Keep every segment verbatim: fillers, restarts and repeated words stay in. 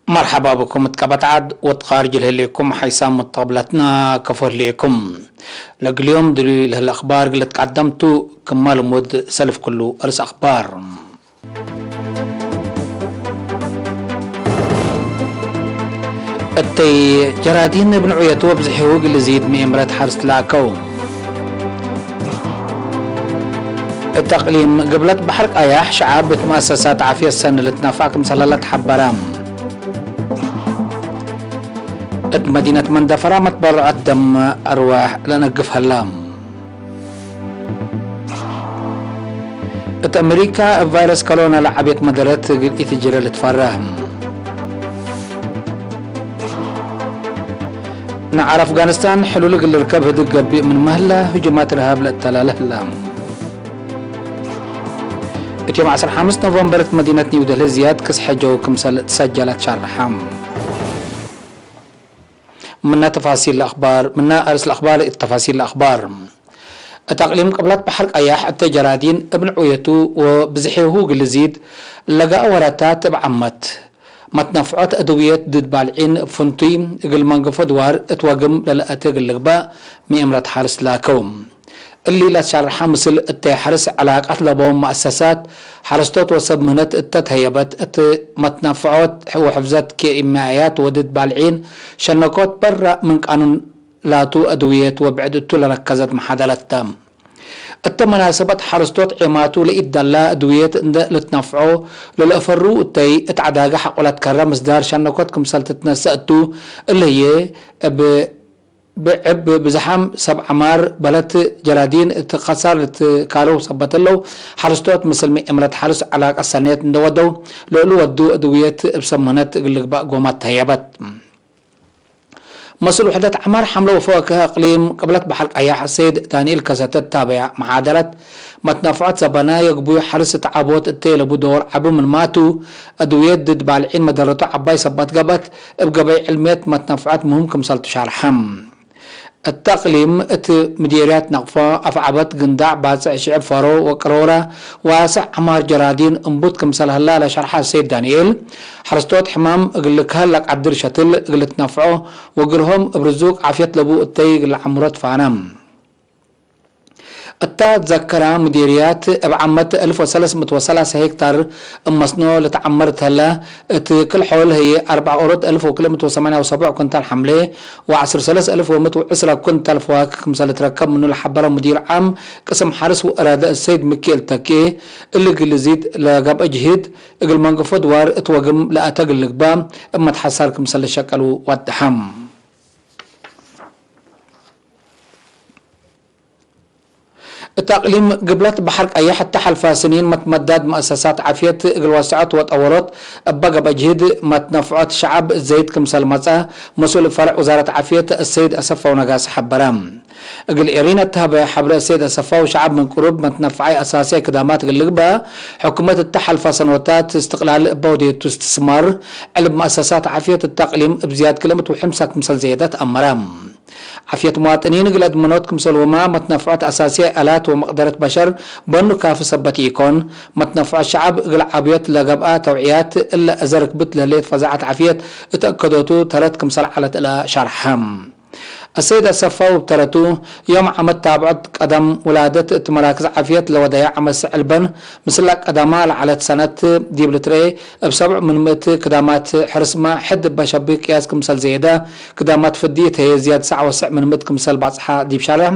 መርሐባ ብኩም እት ቀበት ዐድ ወትቃርጅ ለህሌኩም ሓይሳም ሙተቅብለትና ከፎ ህሌኩም። ለእግል ዮም ድሉይ ለህለ አክባር እግል ልትቀደም ቱ፣ ክመ ልሙድ ሰልፍ ክሉ አርእስ አክባር። እተይ ጀራዲን እብ ንዑየቱ ወብዝሒሁ እግል ልዚድ ምኤምረት ሐርስ ትላከው። እት አቅሊም ግብለት በሐር ቃያሕ ሸዓብ እት መአሰሳት ዓፍየት ሰኒ ልትነፈዕ ክምሰለ ለተሐበረ። እት መዲነት መንደፈራ መትበረዐት ደም አርዋሕ ለነግፍ ሀላ። እት አሜሪካ እብ ቫይረስ ከሮና ለዓብየት መደረት እግል ኢትጅረ ልትፈረህ። ነዓር አፍጋኒስታን ሕሉል እግል ልርከብ ህድግ ገብእ ምንመ ህለ፣ ህጁማት እርሃብ ለእተላለ ህለ። እት ዮም ዐስር ሐምስ ኖቨምበር እት መዲነት ኒው ደልሂ ዝያድ ክስሐ ጀው ክምሰል ትሰጀለት ሸርሐ። ምነ ተፋሲል ለአክባር፣ ምነ አርስ ለአክባር እት ተፋሲል ለአክባር። እት አቅሊም ቅብለት በሐር ቀያሕ እተ ጀራዲን እብ ንዑየቱ ወብዝሒሁ እግል ልዚድ ለገአ ወራታት እብ ዓመት። መትነፍዖት አድውየት ድድ ባልዒን እብ ፍንቱይ እግል መንገፎ ድዋር እት ወግም ለለአቴ እግል ልግበእ ምኤምረት ሐርስ ላከው። እሊ ለትሸርሐ ምስል እተ ሐርስ ዕላቀት ለበው መአሰሳት ሐረስቶት ወሰብ ምህነት እተ ተህየበት እት መትነፍዖት ወሕፍዘት ኬሚያያት ወድድ ባልዒን ሸነኮት በረ ምን ቃኑን ላቱ አድውየት ወብዕድ እቱ ለረከዘት መሓደረት ተ። እተ መናሰበት ሐረስቶት ዔማቱ ለኢትደላ አድውየት እንደ ልትነፍዖ ለለአፈሩ እተይ እት ዐዳገ ሐቆ ለትከረ ምስዳር ሸነኮት ክምሰል ትትነሰእ እቱ። እሊ ህዬ እብ ብዕብ ብዝሓም ሰብ ዐማር በለት ጀራዲን እት ከሳር ልትካለው ሰበት ህለው ሐረስቶት ምስል ምኤምረት ሐርስ ዐላቀት ሰኔት እንደ ወደው ለእሉ ወዱ አድውየት እብ ሰብ ምህነት እግል ልግባእ ጎማት ተህየበት። መስኡል ውሕደት ዐማር ሐምለ ወፈወክህ እቅሊም ቅብለት በሐር ቀያሕ ሰይድ ዳንኤል ከሰተ ታበያ መሓደረት መትነፍዖት ዘበነ የግቡዩ ሐርስ እት ዐቦት እተ የለቡ ዶር ዐቢ ምንማቱ፣ አድውየት ድድ ባልዒን መደረቱ ዐባይ ሰበት ገብአት፣ እብ ገበይ ዕልምየት መትነፍዖት ምህም ክምሰል ቱ ሻርሐ። እተ እቅሊም እት ምዴርያት ነቅፎ፣ አፍዐበት፣ ግንዳዕ፣ ባጽዕ ሽዕብ ፈሮ ወቅሮረ፣ ዋስዕ ዐማር ጀራዲን እንቡት ክምሰል ሀላ ለሸርሐ ሰይድ ዳንኤል፣ ሐረስቶት ሕማም እግል ልክሀል ለቀድር ሸትል እግል ልትነፍዖ ወግርሆም እብ ርዙቅ ዓፍየት ለቡ እተይ እግል ለዐምሮ ትፋነ። እታ ትዘከራ ምዴርያት እብ ዓመት አልፍ ወሰለስ ምእት ወሰላሰ ሄክታር እብ መስኖ ልትዐመር ተለ፣ እት ክል ሖል ህዬ አርበዕ ኦሮት አልፍ ወክልኤ ምእት ወሰማንያ ወሰቡዕ ኩንታል ሐምሌ ወዐስር ሰለስ አልፍ ወምእት ወዕስራ ኩንታል ፈዋክህ ክምሰል ልትረከብ ምኑ ለሐበረ ሙዲር ዓም ቅስም ሐርስ ወአራደ አሰይድ ሚኪኤል ተኬ፣ እሊ እግል ልዚድ ለገብአ ጅህድ እግል መንገፎ ድዋር እት ወግም ለአተ እግል ልግባእ እብ መትሐሳር ክምሰል ልሸቀሉ ወደሐም። እት አቅሊም ግብለት በሐር ቀየሕ እተ ሐልፈ ስኒን መትመዳድ መአሰሳት ዓፍየት እግል ወሰዐት ወጠወሮት እበ ገብአ ጅህድ መትነፍዖት ሸዐብ ዘይድ ክምሰል መጽአ መስኡል ፈርዕ ውዛረት ዓፍየት አሰይድ አሰፋው ነጋስ ሐበረ። እግል ኤሪን እት ሀበ ሐብረ አሰይድ አሰፋው ሸዐብ ምን ቅሩብ መትነፍዓይ አሳስያይ ክዳማት እግል ልግበእ ሕኩመት እተ ሐልፈ ሰኖታት እስትቅላል እበ ወዴቱ እስትስማር ዕልብ መአሰሳት ዓፍየት እተ አቅሊም እብ ዝያድ ክልኤ ምእት ወሐምሳ ክምሰል ዘየደት አመረ። ዓፍየት ሙዋጥኒን እግል አድመኖት ክምሰልሁመ መትነፍዖት አሳስያይ አላት ወመቅደረት በሸር በኑ ካፊ ሰበት ኢኮን፣ መትነፍዖት ሸዐብ እግል ዓብዮት ለገብአ ተውዕያት እለ አዘ ርክብት ለህሌት ፈዛዐት ዓፍየት እት አከዶቱ ተረት ክምሰል ዐለት እለ ሸርሐ። አሰይድ አሰፋው እብ ተረቱ፣ ዮም ዓመት ታብዖት ቀደም ውላደት እት መራክዝ ዓፍየት ለወደየ ዐመት ሰዕ ልበን፣ ምስለ ቀደማ ለዐለት ሰነት ዲብ ልትረኤ፣ እብ ሰብዕ ምን ምእት ክዳማት ሕርስመ ሕድ እበ ሸብህ ቅያስ ክምሰል ዘየደ፣ ክዳማት ፍድይት ህዬ ዝያድ ሰዕ ወሰዕ ምን ምእት ክምሰል ባጽሓ ዲብ ሸርሕ፣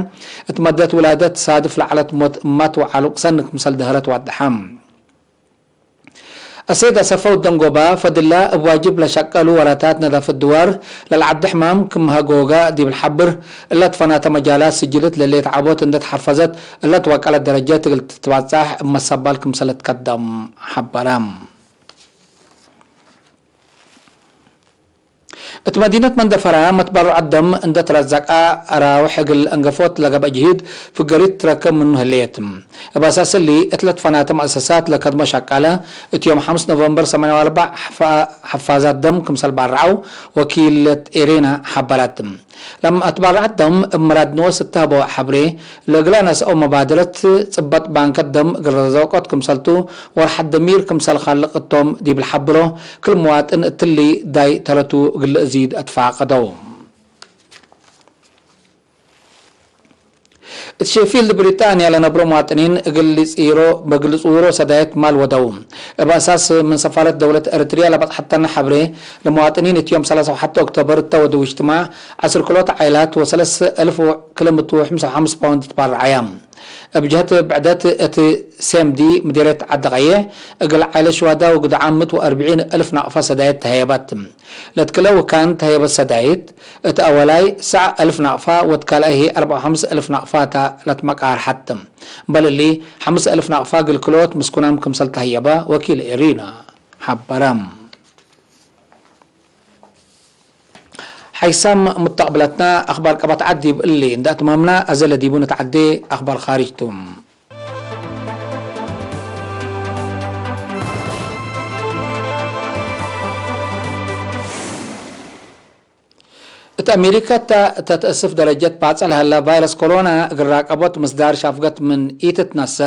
እት መደት ውላደት ሳድፍ ለዐለት ሞት እማት ወዓሉቅ ሰኒ ክምሰል ደሀረት ወደሐ። አሰይድ አሰፈው ደንጎባ ፈድላ እብ ዋጅብ ለሸቀሉ ወራታት ነዳፈት ድዋር ለልዓዲ ሕማም ክም ሀጎጋ ዲብ ለሐብር፣ እለ ትፈናተ መጃላት ስጅልት ለሌት ዓቦት እንደ ተሐፈዘት፣ እለ ትወቀለት ደረጀት እግል ትትባጻሕ እብ መሰባል ክምሰል ትቀደም ሐበረ። እት መዲነት መንደፈራ መትበረዐት ደም እንደ ትረዘቀ አራውሕ እግል አንገፎት ለገብአ ጅሂድ ፍገሪት ትረከብ ምኑ ህሌት። እብ አሳስ እሊ፣ እት ለትፈናተ መአሰሳት ለከድሞ ሸቃለ፣ እት ዮም ሐምስ ኖቨምበር ሰማንያ ወአርበዕ ሐፋ-፣ ሐፋዛት ደም ክምሰል ባረዐው ወኪለት ኤሬና ሐበረት። ለመትበረዐት ደም እብ ምራድ ንወስ እተሀበወ ሐብሬ፣ ለእግለ ነስአው መባደረት ጽበጥ ባንከት ደም እግል ረዘቀት ክምሰልቱ፣ ወርሐት ደሚር ክምሰል ካልቅ እቶም ዲብ ለሐብሮ፣ ክል ምዋጥን እትሊ ዳይ ተረቱ እግል ለእዚድ አትፋቀደው። እት ሼፊልድ ብሪጣንያ ለነብሮ ምዋጥኒን እግል ሊጽይሮ፣ እግል ልጽውሮ ሰዳየት ማል ወደው። እብ አሳስ ምን ሰፋረት ደውለት ኤረትርያ ለበጽሐተነ ሐብሬ፣ ለምዋጥኒን እት ዮም ሰላሳ ወሐተ ኦክቶበር እተ ወደው እጅትማዕ፣ ዐስር ክሎት ዓይላት ወሰለስ አልፍ ወክልምቱ ወሕምስ ወሐምስ ፓውንድ ትባረዓያ። እብ ጀህት ብዕደት እት ሴምዲ ምዲርየት ዐዲ ቀዬሕ፣ እግል ዓይለት ሽዋዳ ወግድዓም ምእት ወአርብዒን እልፍ ናቅፋ ሰዳየት ተሀየበት። ለትክለ ወካን ተሀየበት ሰዳይት፣ እት አወላይ ሰዕ እልፍ ናቅፋ ወእት ካልኣይ ህዬ አርበዕ ወሐምስ እልፍ ናቅፋ ተ ለትመቃርሐት። እምበል እሊ፣ ሐምስ እልፍ ናቅፋ እግል ክልኦት ምስኩናም ክምሰል ተሀየበ ወኪል ኤሪና ሐበረ። ሐይሳም ሙተቅብለትና አክባር ቀበት ዐድ ዲብ እሊ እንደ አትማምና፣ አዘ ለዲቡ ንትዐዴ አክባር ካርጅ ቱ። እት አሜሪከ እተ ተትአስፍ ደረጀት ባጽዕ ለሀለ ቫይረስ ኮሮና እግል ራቀቦት ምስዳር ሻፍገት ምን ኢትትነሰ፣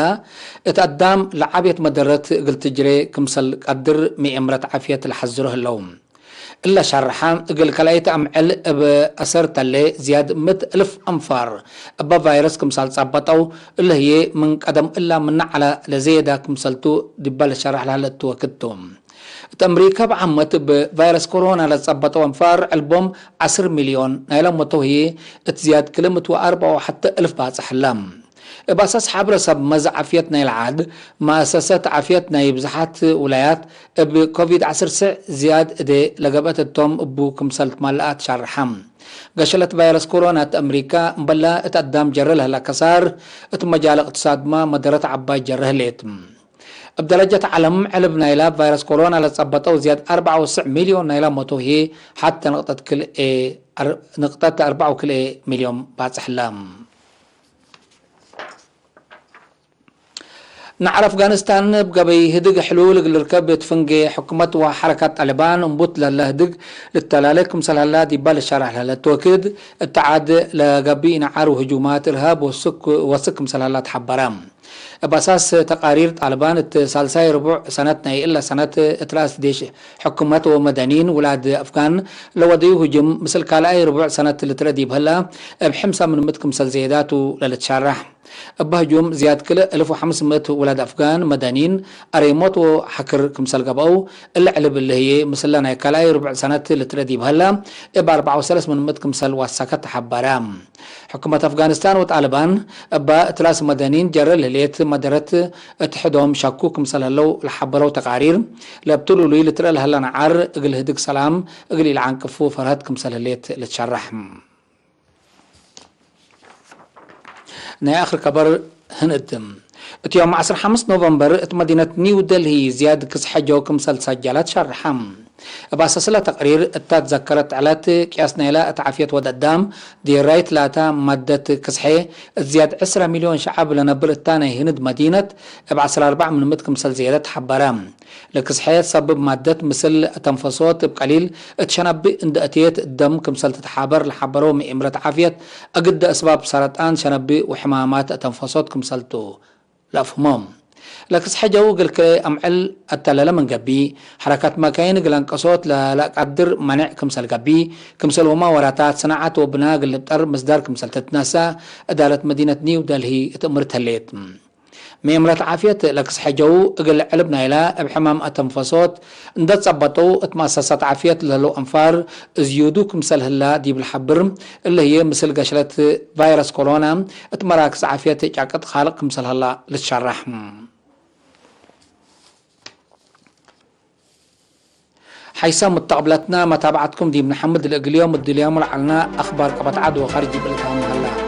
እት አዳም ለዓብየት መደረት እግል ትጅሬ ክምሰል ቀድር ምኤምረት ዓፍየት ለሐዝሮ ህለው። እለ ሸርሐ፣ እግል ከላይት አምዕል እብ አሰር ተሌ ዝያድ ምእት እልፍ አንፋር እበ ቫይረስ ክምሳል ጸበጠው፣ እለ ህዬ ምን ቀደም እላ ምነ ዐለ ለዘየዳ ክምሰልቱ ዲበ ለሸርሕ ለሀለ እቱ ወክድ ቱ። እት አምሪከ እብ ዓመት እብ ቫይረስ ኮሮና ለጸበጠው አንፋር ዕልቦም ዐስር ሚልዮን፣ ናይለ ሞተው ህዬ እት ዝያድ ክልምት ወአርበዕ ወሐተ እልፍ ባጽሕ ህለ። እብ አሳስ ሐብረ ሰብ መዝ ዓፍየት ናይለ ዐድ፣ መአሰሰት ዓፍየት ናይ ብዝሓት ውላያት እብ ኮቪድ ዐስር ስዕ ዝያድ እዴ ለገብአት እቶም እቡ ክምሰል ትማልአት ሻርሐ። ገሸለት ቫይረስ ኮሮና እት አምሪካ እምበላ እት አዳም ጀረ ለህላ ከሳር፣ እት መጃል እቅትሳድመ መደረት ዐባይ ጀረ ህሌት። እብ ደረጀት ዐለም፣ ዕልብ ናይላ ቫይረስ ኮሮና ለጸበጠው ዝያድ አርበዕ ወትስዕ ሚልዮን ናይላ ሞተው ህዬ ሐተ ንቅጠት ክልኤ፣ ንቅጠት አርበዕ ወክልኤ ሚልዮን ባጽሕ ህለ። ነዐር አፍጋኒስታን እብ ገበይ ህድግ ሕሉል እግል ልርከብ እት ፍንጌ ሕኩመት ወሐረካት ጣሊባን እምቡት ለህለ ህድግ ልተላሌ ክምሰል ሀላ ዲባ ልሸረሕ ለህለ ተወክድ፣ እት ዐድ ለገብእ ነዐር ወህጁማት እርሃብ ወስክ ወስክ ክምሰል ሀላ ተሐበረ። እብ አሳስ ተቃሪር ጣሊባን እት ሳልሳይ ርቡዕ ሰነት ናይ እለ ሰነት እት ረአስ ዴሽ ሕኩመት ወመደኒን ውላድ አፍጋን ለወደዩ ህጁም ምስል ካልኣይ ርቡዕ ሰነት ልትረ ዲብ ህለ እብ ሕምሳ ምን ምእት ክምሰል ዘየዳቱ ለልትሸረሕ። እበ ህጁም ዝያድ ክልእ እልፍ ወሐምስ ምእት ውላድ አፍጋን መደኒን አሬሞት ወሐክር ክምሰል ገብአው፣ እለ ዕልብ እሊ ህዬ ምስለ ናይ ካልኣይ ርቡዕ ሰነት ልትረ ዲብ ሀለ፣ እብ አርበዕ ወሰለስ ምን ምእት ክምሰል ዋሳከት ተሐበረ። ሕኩመት አፍጋኒስታን ወጣልባን እበ እትላስ መደኒን ጀረ ለህሌት መደረት እት ሕዶም ሸኩ ክምሰል ህለው ለሐበረው ተቃሪር፣ ለእብ ትሉሉይ ልትረአ ለሀለ ነዓር እግል ህድግ ሰላም እግል ኢለዓንቅፉ ፈርሀት ክምሰል ህሌት ልትሸረሕ። ናይ አክር ከበር ህንድ። እት ዮም ዐስር ሐምስ ኖቨምበር እት መዲነት ኒው ደልሂ ዝያድ ክስሐ ጀው ክምሰል ሰጀለት ሸርሐ። እብ አሳስለ ተቅሪር እታ ትዘከረት ዕለት ቅያስ ናይላ እት ዓፍየት ወድ አዳም ዴራይት ላታ ማደት ክስሐ እት ዝያድ ዕስረ ሚልዮን ሸዐብ ለነብር እታ ናይ ህንድ መዲነት እብ ዐስር አርበዕ ምን ምእት ክምሰል ዝያደት ሐበረ። ለክስሐ ሰብብ ማደት ምስል ተንፈሶት እብ ቀሊል እት ሸነቢ እንደ አትየት ደም ክምሰል ትትሓበር ለሐበረው ምእምረት ዓፍየት፣ አግደ አስባብ ሰረጣን ሸነቢ ወሕማማት ተንፈሶት ክምሰልቱ ለአፍህሞም። ለክስሐ ጀው እግል ክልኤ አምዕል አተለለ ምን ገብእ፣ ሐረካት መካይን እግል አንቀሶት ለለአቀድር መኔዕ ክምሰል ገብእ፣ ክምሰልሁመ ወራታት ሰናዐት ወብና እግል ልብጠር ምስዳር ክምሰል ትትነሰእ እዳለት መዲነት ኒው ደልሂ እት እምርት ህሌት። ምእምረት ዓፍየት ለክስሐ ጀው እግል ዕልብ ናይላ እብ ሕማም አተንፈሶት እንደ ጸበጠው እት መአሰሳት ዓፍየት ለህለው አንፋር እዝዩዱ ክምሰል ህላ ዲብ ለሐብር፣ እለ ህዬ ምስል ገሽለት ቫይረስ ኮሮና እት መራክዝ ዓፍየት ጫቅጥ ካልቅ ክምሰል ህላ ልትሸረሕ። ሐይሰ ሙተቅብለትና መታብዐትኩም ዲብ ነሐምድ ለእግል ዮም እድልያሙ ለዐልና አክባር ቀበት ዐድ ወካርጅ ዲብ እልታም ሀላ።